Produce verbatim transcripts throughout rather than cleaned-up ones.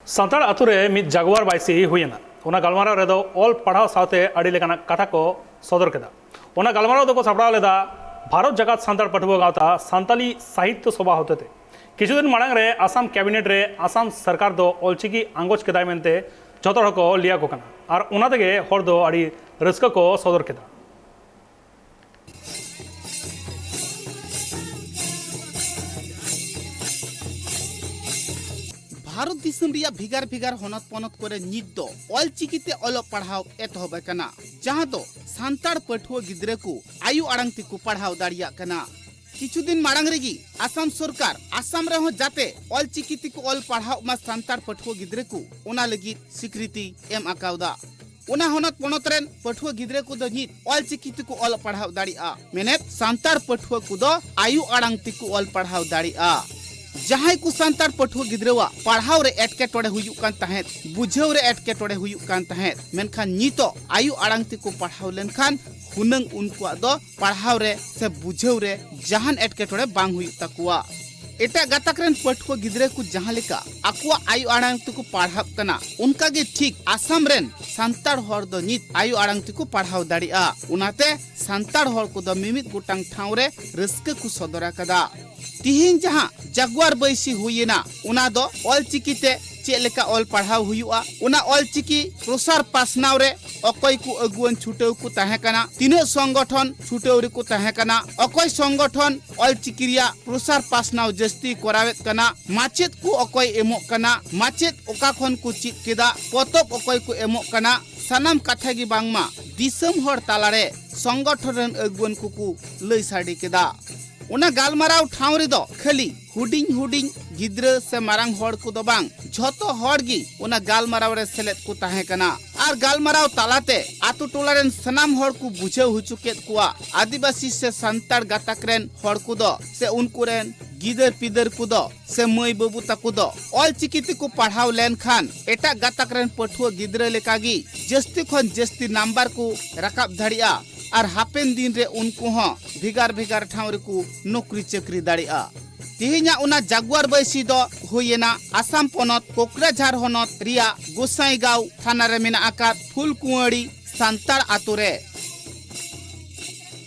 ᱥᱟᱱᱛᱟᱲ ᱟᱛᱳ ᱨᱮ ᱢᱤᱫ ᱡᱟᱜᱩᱣᱟᱨ ᱵᱟᱭᱥᱤ ᱦᱩᱭᱮᱱᱟ᱾ ᱚᱱᱟ ᱜᱟᱞᱢᱟᱨᱟᱣ ᱨᱮᱫᱚ ᱚᱞ ᱯᱟᱲᱦᱟᱣ ᱥᱟᱶᱛᱮ ᱟᱹᱰᱤ ᱞᱮᱠᱟᱱᱟᱜ ᱠᱟᱛᱷᱟ ᱠᱚ ᱥᱚᱫᱚᱨ ᱠᱮᱫᱟ᱾ ᱚᱱᱟ ᱜᱟᱞᱢᱟᱨᱟᱣ ᱫᱚᱠᱚ ᱥᱟᱯᱲᱟᱣ ᱞᱮᱫᱟ ᱵᱷᱟᱨᱚᱛ ᱡᱟᱠᱟᱛ ᱥᱟᱱᱛᱟᱲ ᱯᱟᱹᱴᱷᱩᱣᱟᱹ ᱜᱟᱶᱛᱟ ᱥᱟᱱᱛᱟᱞᱤ ᱥᱟᱦᱤᱛᱭᱚ ᱥᱚᱵᱷᱟ ᱦᱚᱛᱮᱛᱮ᱾ ᱠᱤᱪᱷᱩ ᱫᱤᱱ ᱢᱟᱲᱟᱝ ᱨᱮ ᱟᱥᱟᱢ ᱠᱮᱵᱤᱱᱮᱴ ᱨᱮ ᱟᱥᱟᱢ ᱥᱚᱨᱠᱟᱨ ᱫᱚ ᱚᱞᱪᱤᱠᱤ ᱟᱸᱜᱚᱪ ᱠᱮᱫᱟᱭ ᱢᱮᱱᱛᱮ ᱡᱚᱛᱚ ᱦᱚᱲ ᱠᱚ ᱞᱟᱹᱭᱟᱠᱚ ᱠᱟᱱᱟ, ᱟᱨ ᱚᱱᱟ ᱛᱮᱜᱮ ᱦᱚᱲ ᱫᱚ ᱟᱹᱰᱤ ᱨᱟᱹᱥᱠᱟᱹ ᱠᱚ ᱥᱚᱫᱚᱨ ᱠᱮᱫᱟ᱾ ᱵᱷᱟᱨᱚᱛ ᱫᱤᱥᱚᱢ ᱨᱮᱭᱟᱜ ᱵᱷᱮᱜᱟᱨ ᱵᱷᱮᱜᱟᱨ ᱦᱚᱱᱚᱛ ᱯᱚᱱᱚᱛ ᱠᱚᱨᱮ ᱱᱤᱛ ᱫᱚ ᱚᱞᱪᱤᱠᱤ ᱛᱮ ᱚᱞᱚᱜ ᱯᱟᱲᱦᱟᱣ ᱮᱛᱚᱦᱚᱵ ᱟᱠᱟᱱᱟ, ᱡᱟᱦᱟᱸ ᱫᱚ ᱥᱟᱱᱛᱟᱲ ᱯᱟᱹᱴᱷᱩᱣᱟᱹ ᱜᱤᱫᱽᱨᱟᱹ ᱠᱚ ᱟᱭᱳ ᱟᱲᱟᱝ ᱛᱮᱠᱚ ᱯᱟᱲᱦᱟᱣ ᱫᱟᱲᱮᱭᱟᱜ ᱠᱟᱱᱟ᱾ ᱠᱤᱪᱷᱩ ᱫᱤᱱ ᱢᱟᱲᱟᱝ ᱨᱮᱜᱮ ᱟᱥᱟᱢ ᱥᱚᱨᱠᱟᱨ ᱟᱥᱟᱢ ᱨᱮᱦᱚᱸ ᱡᱟᱛᱮ ᱚᱞᱪᱤᱠᱤ ᱛᱮᱠᱚ ᱚᱞ ᱯᱟᱲᱦᱟᱣ ᱢᱟ ᱥᱟᱱᱛᱟᱲ ᱯᱟᱹᱴᱷᱩᱣᱟᱹ ᱜᱤᱫᱽᱨᱟᱹ ᱠᱚ, ᱚᱱᱟ ᱞᱟᱹᱜᱤᱫ ᱥᱤᱠᱨᱤᱛᱤ ᱮᱢ ᱟᱠᱟᱣᱫᱟ᱾ ᱚᱱᱟ ᱦᱚᱱᱚᱛ ᱯᱚᱱᱚᱛ ᱨᱮᱱ ᱯᱟᱹᱴᱷᱩᱣᱟᱹ ᱜᱤᱫᱽᱨᱟᱹ ᱠᱚᱫᱚ ᱱᱤᱛ ᱚᱞᱪᱤᱠᱤ ᱛᱮᱠᱚ ᱚᱞ ᱯᱟᱲᱦᱟᱣ ᱫᱟᱲᱮᱭᱟᱜᱼᱟ, ᱢᱮᱱᱮᱫ ᱥᱟᱱᱛᱟᱲ ᱯᱟᱹᱴᱷᱩᱣᱟᱹ ᱠᱚᱫᱚ ᱟᱭᱳ ᱟᱲᱟᱝ ᱛᱮᱠᱚ ᱚᱞ ᱯᱟᱲᱦᱟᱣ ᱫᱟᱲᱮᱭᱟᱜᱼᱟ᱾ ᱡᱟᱦᱟᱸᱭ ᱠᱚ ᱥᱟᱱᱛᱟᱲ ᱯᱟᱹᱴᱷᱩᱣᱟᱹ ᱜᱤᱫᱽᱨᱟᱹᱣᱟᱜ ᱯᱟᱲᱦᱟᱣ ᱨᱮ ᱮᱴᱠᱮᱴᱚᱬᱮ ᱦᱩᱭᱩᱜ ᱠᱟᱱ ᱛᱟᱦᱮᱸᱫ, ᱵᱩᱡᱷᱟᱹᱣ ᱨᱮ ᱮᱴᱠᱮᱴᱚᱬᱮ ᱦᱩᱭᱩᱜ ᱠᱟᱱ ᱛᱟᱦᱮᱸᱫ, ᱢᱮᱱᱠᱷᱟᱱ ᱱᱤᱛᱚᱜ ᱟᱭᱳ ᱟᱲᱟᱝ ᱛᱮᱠᱚ ᱯᱟᱲᱦᱟᱣ ᱞᱮᱱᱠᱷᱟᱱ ᱦᱩᱱᱟᱹᱝ ᱩᱱᱠᱩᱣᱟᱜ ᱫᱚ ᱯᱟᱲᱦᱟᱣ ᱨᱮ ᱥᱮ ᱵᱩᱡᱷᱟᱹᱣ ᱨᱮ ᱡᱟᱦᱟᱱ ᱮᱴᱠᱮᱴᱚᱬᱮ ᱵᱟᱝ ᱦᱩᱭᱩᱜ ᱛᱟᱠᱚᱣᱟ᱾ ᱮᱴᱟᱜ ᱜᱟᱛᱟᱠ ᱨᱮᱱ ᱯᱟᱹᱴᱷᱩᱣᱟᱹ ᱜᱤᱫᱽᱨᱟᱹ ᱠᱚ ᱡᱟᱦᱟᱸ ᱞᱮᱠᱟ ᱟᱠᱚᱣᱟᱜ ᱟᱭᱳ ᱟᱲᱟᱝ ᱛᱮᱠᱚ ᱯᱟᱲᱦᱟᱜ ᱠᱟᱱᱟ, ᱚᱱᱠᱟ ᱜᱮ ᱴᱷᱤᱠ ᱟᱥᱟᱢ ᱨᱮᱱ ᱥᱟᱱᱛᱟᱲ ᱦᱚᱲ ᱫᱚ ᱱᱤᱛ ᱟᱭᱳ ᱟᱲᱟᱝ ᱛᱮᱠᱚ ᱯᱟᱲᱦᱟᱣ ᱫᱟᱲᱮᱭᱟᱜᱼᱟ᱾ ᱚᱱᱟᱛᱮ ᱥᱟᱱᱛᱟᱲ ᱦᱚᱲ ᱠᱚᱫᱚ ᱢᱤᱢᱤᱫ ᱜᱚᱴᱟᱝ ᱴᱷᱟᱶ ᱨᱮ ᱨᱟᱹᱥᱠᱟᱹ ᱠᱚ ᱥᱚᱫᱚᱨ ᱟᱠᱟᱫᱟ᱾ ᱛᱤᱦᱤᱧ ᱡᱟᱦᱟᱸ ᱡᱟᱜᱩᱣᱟᱨ ᱵᱟᱹᱭᱥᱤ ᱦᱩᱭᱮᱱᱟ, ᱚᱱᱟ ᱫᱚ ᱚᱞᱪᱤᱠᱤ ᱛᱮ ᱪᱮᱫ ᱞᱮᱠᱟ ᱚᱞ ᱯᱟᱲᱦᱟᱣ ᱦᱩᱭᱩᱜᱼᱟ, ᱚᱱᱟ ᱚᱞᱪᱤᱠᱤ ᱯᱨᱚᱥᱟᱨ ᱯᱟᱥᱱᱟᱣ ᱨᱮ ᱚᱠᱚᱭ ᱠᱚ ᱟᱹᱜᱩᱣᱟᱹᱱ ᱪᱷᱩᱴᱟᱹᱣ ᱠᱚ ᱛᱟᱦᱮᱸ ᱠᱟᱱᱟ, ᱛᱤᱱᱟᱹᱜ ᱥᱚᱝᱜᱚᱴᱷᱚᱱ ᱪᱷᱩᱴᱟᱹᱣ ᱨᱮᱠᱚ ᱛᱟᱦᱮᱸ ᱠᱟᱱᱟ, ᱚᱠᱚᱭ ᱥᱚᱝᱜᱚᱴᱷᱚᱱ ᱚᱞᱪᱤᱠᱤ ᱨᱮᱭᱟᱜ ᱯᱨᱚᱥᱟᱨ ᱯᱟᱥᱱᱟᱣ ᱡᱟᱹᱥᱛᱤ ᱠᱚᱨᱟᱣᱮᱫ ᱠᱟᱱᱟ, ᱢᱟᱪᱮᱫ ᱠᱚ ᱚᱠᱚᱭ ᱮᱢᱚᱜ ᱠᱟᱱᱟ, ᱢᱟᱪᱮᱫ ᱚᱠᱟ ᱠᱷᱚᱱ ᱠᱚ ᱪᱮᱫ ᱠᱮᱫᱟ, ᱯᱚᱛᱚᱵ ᱚᱠᱚᱭ ᱠᱚ ᱮᱢᱚᱜ ᱠᱟᱱᱟ, ᱥᱟᱱᱟᱢ ᱠᱟᱛᱷᱟ ᱜᱮ ᱵᱟᱝᱢᱟ ᱫᱤᱥᱚᱢ ᱦᱚᱲ ᱛᱟᱞᱟᱨᱮ ᱥᱚᱝᱜᱚᱴᱷᱚᱱ ᱨᱮᱱ ᱟᱹᱜᱩᱣᱟᱹᱱ ᱠᱚᱠᱚ ᱞᱟᱹᱭ ᱥᱟᱰᱮ ᱠᱮᱫᱟ᱾ ᱚᱱᱟ ᱜᱟᱞᱢᱟᱨᱟᱣ ᱴᱷᱟᱶ ᱨᱮᱫᱚ ᱠᱷᱟᱹᱞᱤ ᱦᱩᱰᱤᱧ ᱦᱩᱰᱤᱧ ᱜᱤᱫᱽᱨᱟᱹ ᱥᱮ ᱢᱟᱨᱟᱝ ᱦᱚᱲ ᱠᱚᱫᱚ ᱵᱟᱝ, ᱡᱷᱚᱛᱚ ᱦᱚᱲ ᱜᱮ ᱚᱱᱟ ᱜᱟᱞᱢᱟᱨᱟᱣ ᱨᱮ ᱥᱮᱞᱮᱫ ᱠᱚ ᱛᱟᱦᱮᱸ ᱠᱟᱱᱟ᱾ ᱟᱨ ᱜᱟᱞᱢᱟᱨᱟᱣ ᱛᱟᱞᱟᱛᱮ ᱟᱛᱳ ᱴᱚᱞᱟ ᱨᱮᱱ ᱥᱟᱱᱟᱢ ᱦᱚᱲ ᱠᱚ ᱵᱩᱡᱷᱟᱹᱣ ᱦᱚᱪᱚ ᱠᱮᱫ ᱠᱚᱣᱟ, ᱟᱹᱫᱤᱵᱟᱹᱥᱤ ᱥᱮ ᱥᱟᱱᱛᱟᱲ ᱜᱟᱛᱟᱠ ᱨᱮᱱ ᱦᱚᱲ ᱠᱚᱫᱚ ᱥᱮ ᱩᱱᱠᱩ ᱨᱮᱱ ᱜᱤᱫᱟᱹᱨ ᱯᱤᱫᱟᱹᱨ ᱠᱚᱫᱚ ᱥᱮ ᱢᱟᱹᱭ ᱵᱟᱹᱵᱩ ᱛᱟᱠᱚ ᱫᱚ ᱚᱞᱪᱤᱠᱤ ᱛᱮᱠᱚ ᱯᱟᱲᱦᱟᱣ ᱞᱮᱱᱠᱷᱟᱱ ᱮᱴᱟᱜ ᱜᱟᱛᱟᱠ ᱨᱮᱱ ᱯᱟᱹᱴᱷᱩᱣᱟᱹ ᱜᱤᱫᱽᱨᱟᱹ ᱞᱮᱠᱟᱜᱮ ᱡᱟᱹᱥᱛᱤ ᱠᱷᱚᱱ ᱡᱟᱹᱥᱛᱤ ᱱᱟᱢᱵᱟᱨ ᱠᱚ ᱨᱟᱠᱟᱵ ᱫᱟᱲᱮᱭᱟᱜᱼᱟ ᱟᱨ ᱦᱟᱯᱮᱱ ᱫᱤᱱ ᱨᱮ ᱩᱱᱠᱩ ᱦᱚᱸ ᱵᱷᱮᱜᱟᱨ ᱵᱷᱮᱜᱟᱨ ᱴᱷᱟᱶ ᱨᱮᱠᱚ ᱱᱚᱠᱨᱤ ᱪᱟᱹᱠᱨᱤ ᱫᱟᱲᱮᱭᱟᱜᱼᱟ᱾ ᱛᱮᱦᱮᱧᱟᱜ ᱚᱱᱟ ᱡᱟᱜᱩᱣᱟᱨ ᱵᱟᱹᱭᱥᱤ ᱫᱚ ᱦᱩᱭᱮᱱᱟ ᱟᱥᱟᱢ ᱯᱚᱱᱚᱛ ᱠᱳᱠᱨᱟᱡᱷᱟᱨ ᱦᱚᱱᱚᱛ ᱨᱮᱭᱟᱜ ᱜᱳᱥᱟᱭᱜᱟᱸᱣ ᱛᱷᱟᱱᱟ ᱨᱮ ᱢᱮᱱᱟᱜ ᱟᱠᱟᱫ ᱯᱷᱩᱞᱠᱩᱣᱟᱹᱲᱤ ᱥᱟᱱᱛᱟᱲ ᱟᱛᱳ ᱨᱮ᱾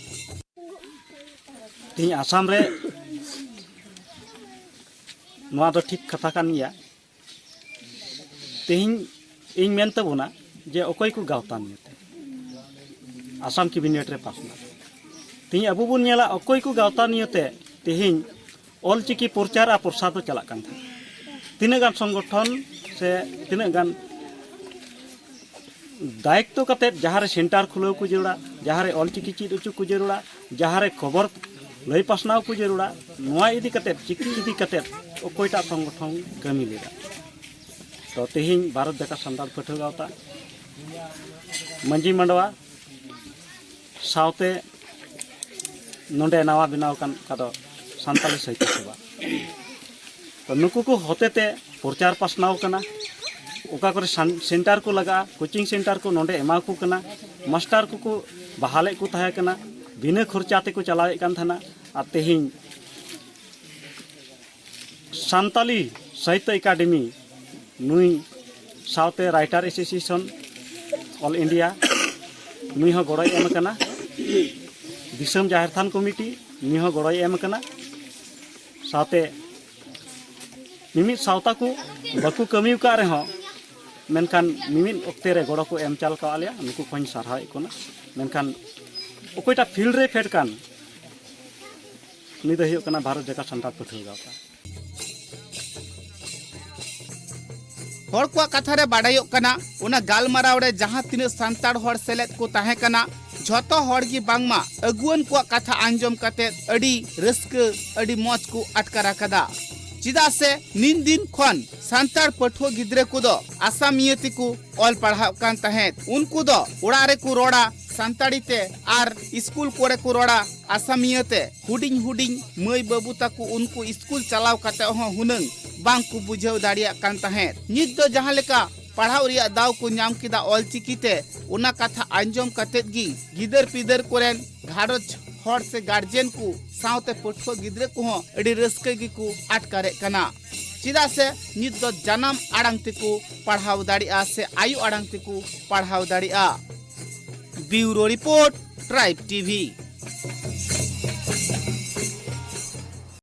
ᱛᱮᱦᱮᱧ ᱟᱥᱟᱢ ᱨᱮ ᱱᱚᱣᱟ ᱫᱚ ᱴᱷᱤᱠ ᱠᱟᱛᱷᱟ ᱠᱟᱱ ᱜᱮᱭᱟ᱾ ᱛᱮᱦᱮᱧ ᱤᱧ ᱢᱮᱱ ᱛᱟᱵᱚᱱᱟ ᱡᱮ ᱚᱠᱚᱭ ᱠᱚ ᱜᱟᱶᱛᱟ ᱱᱤᱭᱮᱛᱮ ᱟᱥᱟᱢ ᱠᱮᱵᱤᱱᱮᱴ ᱨᱮ ᱯᱟᱥᱱᱟᱣ᱾ ᱛᱮᱦᱮᱧ ᱟᱵᱚ ᱵᱚᱱ ᱧᱮᱞᱟ ᱚᱠᱚᱭ ᱠᱚ ᱜᱟᱶᱛᱟ ᱱᱤᱭᱮᱛᱮ ᱛᱮᱦᱮᱧ ᱚᱞᱪᱤᱠᱤ ᱯᱨᱚᱪᱟᱨ ᱟᱨ ᱯᱨᱚᱥᱟᱨ ᱫᱚ ᱪᱟᱞᱟᱜ ᱠᱟᱱ ᱛᱟᱦᱮᱸᱫ᱾ ᱛᱤᱱᱟᱹᱜ ᱜᱟᱱ ᱥᱚᱝᱜᱚᱴᱷᱚᱱ ᱥᱮ ᱛᱤᱱᱟᱹᱜ ᱜᱟᱱ ᱫᱟᱭᱤᱛᱛᱚ ᱠᱟᱛᱮᱫ ᱡᱟᱦᱟᱸ ᱨᱮ ᱥᱮᱱᱴᱟᱨ ᱠᱷᱩᱞᱟᱹᱣ ᱠᱚ ᱡᱟᱹᱨᱩᱲᱟ, ᱡᱟᱦᱟᱸ ᱨᱮ ᱚᱞᱪᱤᱠᱤ ᱪᱮᱫ ᱦᱚᱪᱚ ᱠᱚ ᱡᱟᱹᱨᱩᱲᱟ, ᱡᱟᱦᱟᱸ ᱨᱮ ᱠᱷᱚᱵᱚᱨ ᱞᱟᱹᱭ ᱯᱟᱥᱱᱟᱣ ᱠᱚ ᱡᱟᱹᱨᱩᱲᱟ, ᱱᱚᱣᱟ ᱤᱫᱤ ᱠᱟᱛᱮᱫ, ᱪᱤᱠᱤ ᱤᱫᱤ ᱠᱟᱛᱮᱫ ᱚᱠᱚᱭᱴᱟᱜ ᱥᱚᱝᱜᱚᱴᱷᱚᱱ ᱠᱟᱹᱢᱤ ᱞᱮᱫᱟ? ᱛᱚ ᱛᱮᱦᱮᱧ ᱵᱷᱟᱨᱚᱛ ᱡᱟᱠᱟᱛ ᱥᱟᱱᱛᱟᱲ ᱯᱟᱹᱴᱷᱩᱣᱟᱹ ᱜᱟᱶᱛᱟ, ᱢᱟᱹᱡᱷᱤ ᱢᱟᱰᱣᱟ, ᱥᱟᱶᱛᱮ ᱱᱚᱰᱮ ᱱᱟᱣᱟ ᱵᱮᱱᱟᱣ ᱟᱠᱟᱱ ᱚᱠᱟ ᱫᱚ ᱥᱟᱱᱛᱟᱲᱤ ᱥᱟᱦᱤᱛᱛᱚ ᱥᱚᱵᱷᱟ, ᱛᱚ ᱱᱩᱠᱩ ᱠᱚ ᱦᱚᱛᱮᱛᱮ ᱯᱨᱚᱪᱟᱨ ᱯᱟᱥᱱᱟᱣ ᱠᱟᱱᱟ᱾ ᱚᱠᱟ ᱠᱚᱨᱮ ᱥᱟᱱ-, ᱥᱮᱱᱴᱟᱨ ᱠᱚ ᱞᱟᱜᱟᱜᱼᱟ, ᱠᱳᱪᱤᱝ ᱥᱮᱱᱴᱟᱨ ᱠᱚ ᱱᱚᱰᱮ ᱮᱢᱟ ᱠᱚ ᱠᱟᱱᱟ᱾ ᱢᱟᱥᱴᱟᱨ ᱠᱚᱠᱚ ᱵᱟᱦᱟᱞᱮᱫ ᱠᱚ ᱛᱟᱦᱮᱸ ᱠᱟᱱᱟ, ᱵᱤᱱᱟᱹ ᱠᱷᱚᱨᱪᱟ ᱛᱮᱠᱚ ᱪᱟᱞᱟᱣᱮᱫ ᱠᱟᱱ ᱛᱟᱦᱮᱱᱟ᱾ ᱟᱨ ᱛᱮᱦᱮᱧ ᱥᱟᱱᱛᱟᱞᱤ ᱥᱟᱦᱤᱛᱛᱚ ᱮᱠᱟᱰᱮᱢᱤ ᱱᱩᱭ ᱥᱟᱶᱛᱮ ᱨᱟᱭᱴᱟᱨ ᱮᱥᱳᱥᱤᱭᱮᱥᱚᱱ ᱚᱞ ᱤᱱᱰᱤᱭᱟ ᱱᱩᱭ ᱦᱚᱸ ᱜᱚᱲᱚᱭ ᱮᱢ ᱟᱠᱟᱱᱟ᱾ ᱫᱤᱥᱚᱢ ᱡᱟᱦᱮᱨ ᱛᱷᱟᱱ ᱠᱚᱢᱤᱴᱤ ᱱᱩᱭ ᱦᱚᱸ ᱜᱚᱲᱚᱭ ᱮᱢ ᱟᱠᱟᱱᱟ᱾ ᱥᱟᱶᱛᱮ ᱢᱤᱢᱤᱫ ᱥᱟᱶᱛᱟ ᱠᱚ ᱵᱟᱠᱚ ᱠᱟᱹᱢᱤ ᱟᱠᱟᱫ ᱨᱮᱦᱚᱸ, ᱢᱮᱱᱠᱷᱟᱱ ᱢᱤᱢᱤᱫ ᱚᱠᱛᱮ ᱨᱮ ᱜᱚᱲᱚ ᱠᱚ ᱮᱢ ᱪᱟᱞ ᱠᱟᱣᱟᱫ ᱞᱮᱭᱟ, ᱱᱩᱠᱩ ᱠᱚᱦᱚᱸᱧ ᱥᱟᱨᱦᱟᱣᱮᱫ ᱠᱚ ᱠᱟᱱᱟ᱾ ᱢᱮᱱᱠᱷᱟᱱ ᱚᱠᱚᱭᱴᱟᱜ ᱯᱷᱤᱞᱰ ᱨᱮ ᱯᱷᱮᱰ ᱠᱟᱱ, ᱩᱱᱤ ᱫᱚ ᱦᱩᱭᱩᱜ ᱠᱟᱱᱟ ᱵᱷᱟᱨᱚᱛ ᱡᱟᱠᱟᱛ ᱥᱟᱱᱛᱟᱲ ᱯᱟᱹᱴᱷᱩᱣᱟᱹ ᱜᱟᱶᱛᱟ᱾ ᱦᱚᱲ ᱠᱚᱣᱟᱜ ᱠᱟᱛᱷᱟ ᱨᱮ ᱵᱟᱰᱟᱭᱚᱜ ᱠᱟᱱᱟ, ᱚᱱᱟ ᱜᱟᱞᱢᱟᱨᱟᱣ ᱨᱮ ᱡᱟᱦᱟᱸ ᱛᱤᱱᱟᱹᱜ ᱥᱟᱱᱛᱟᱲ ᱦᱚᱲ ᱥᱮᱞᱮᱫ ᱠᱚ ᱛᱟᱦᱮᱸ ᱠᱟᱱᱟ, ᱡᱷᱚᱛᱚ ᱦᱚᱲ ᱜᱮ ᱵᱟᱝᱢᱟ ᱟᱹᱜᱩᱣᱟᱹᱱ ᱠᱚᱣᱟᱜ ᱠᱟᱛᱷᱟ ᱟᱸᱡᱚᱢ ᱠᱟᱛᱮ ᱟᱹᱰᱤ ᱨᱟᱹᱥᱠᱟᱹ, ᱟᱹᱰᱤ ᱢᱚᱡᱽ ᱠᱚ ᱟᱴᱠᱟᱨ ᱟᱠᱟᱫᱟ᱾ ᱪᱮᱫᱟᱜ ᱥᱮ ᱱᱤᱱ ᱫᱤᱱ ᱠᱷᱚᱱ ᱥᱟᱱᱛᱟᱲ ᱯᱟᱹᱴᱷᱩᱣᱟᱹ ᱜᱤᱫᱽᱨᱟᱹ ᱠᱚᱫᱚ ᱟᱥᱟᱢᱤᱭᱟᱹ ᱛᱮᱠᱚ ᱚᱞ ᱯᱟᱲᱦᱟᱜ ᱠᱟᱱ ᱛᱟᱦᱮᱸᱫ᱾ ᱩᱱᱠᱩ ᱫᱚ ᱚᱲᱟᱜ ᱨᱮᱠᱚ ᱨᱚᱲᱟ ᱥᱟᱱᱛᱟᱲᱤ ᱛᱮ ᱟᱨ ᱤᱥᱠᱩᱞ ᱠᱚᱨᱮ ᱠᱚ ᱨᱚᱲᱟ ᱟᱥᱟᱢᱤᱭᱟᱹ ᱛᱮ᱾ ᱦᱩᱰᱤᱧ ᱦᱩᱰᱤᱧ ᱢᱟᱹᱭ ᱵᱟᱹᱵᱩ ᱛᱟᱠᱚ ᱩᱱᱠᱩ ᱤᱥᱠᱩᱞ ᱪᱟᱞᱟᱣ ᱠᱟᱛᱮ ᱦᱚᱸ ᱦᱩᱱᱟᱹᱝ ᱵᱟᱝ ᱠᱚ ᱵᱩᱡᱷᱟᱹᱣ ᱫᱟᱲᱮᱭᱟᱜ ᱠᱟᱱ ᱛᱟᱦᱮᱸᱫ᱾ ᱱᱤᱛ ᱫᱚ ᱡᱟᱦᱟᱸ ᱞᱮᱠᱟ ᱯᱟᱲᱦᱟᱣ ᱨᱮᱭᱟᱜ ᱫᱟᱣ ᱠᱚ ᱧᱟᱢ ᱠᱮᱫᱟ ᱚᱞᱪᱤᱠᱤ ᱛᱮ, ᱚᱱᱟ ᱠᱟᱛᱷᱟ ᱟᱸᱡᱚᱢ ᱠᱟᱛᱮᱫ ᱜᱮ ᱜᱤᱫᱟᱹᱨ ᱯᱤᱫᱟᱹᱨ ᱠᱚᱨᱮᱱ ᱜᱷᱟᱨᱚᱸᱡᱽ ᱦᱚᱲ ᱥᱮ ᱜᱟᱨᱡᱮᱱ ᱠᱚ ᱥᱟᱶᱛᱮ ᱯᱟᱹᱴᱷᱩᱣᱟᱹ ᱜᱤᱫᱽᱨᱟᱹ ᱠᱚᱦᱚᱸ ᱟᱹᱰᱤ ᱨᱟᱹᱥᱠᱟᱹ ᱜᱮᱠᱚ ᱟᱴᱠᱟᱨᱮᱫ ᱠᱟᱱᱟ᱾ ᱪᱮᱫᱟᱜ ᱥᱮ ᱱᱤᱛ ᱫᱚ ᱡᱟᱱᱟᱢ ᱟᱲᱟᱝ ᱛᱮᱠᱚ ᱯᱟᱲᱦᱟᱣ ᱫᱟᱲᱮᱭᱟᱜᱼᱟ ᱥᱮ ᱟᱭᱳ ᱟᱲᱟᱝ ᱛᱮᱠᱚ ᱯᱟᱲᱦᱟᱣ ᱫᱟᱲᱮᱭᱟᱜᱼᱟ᱾ Bureau Report, Tribe T V.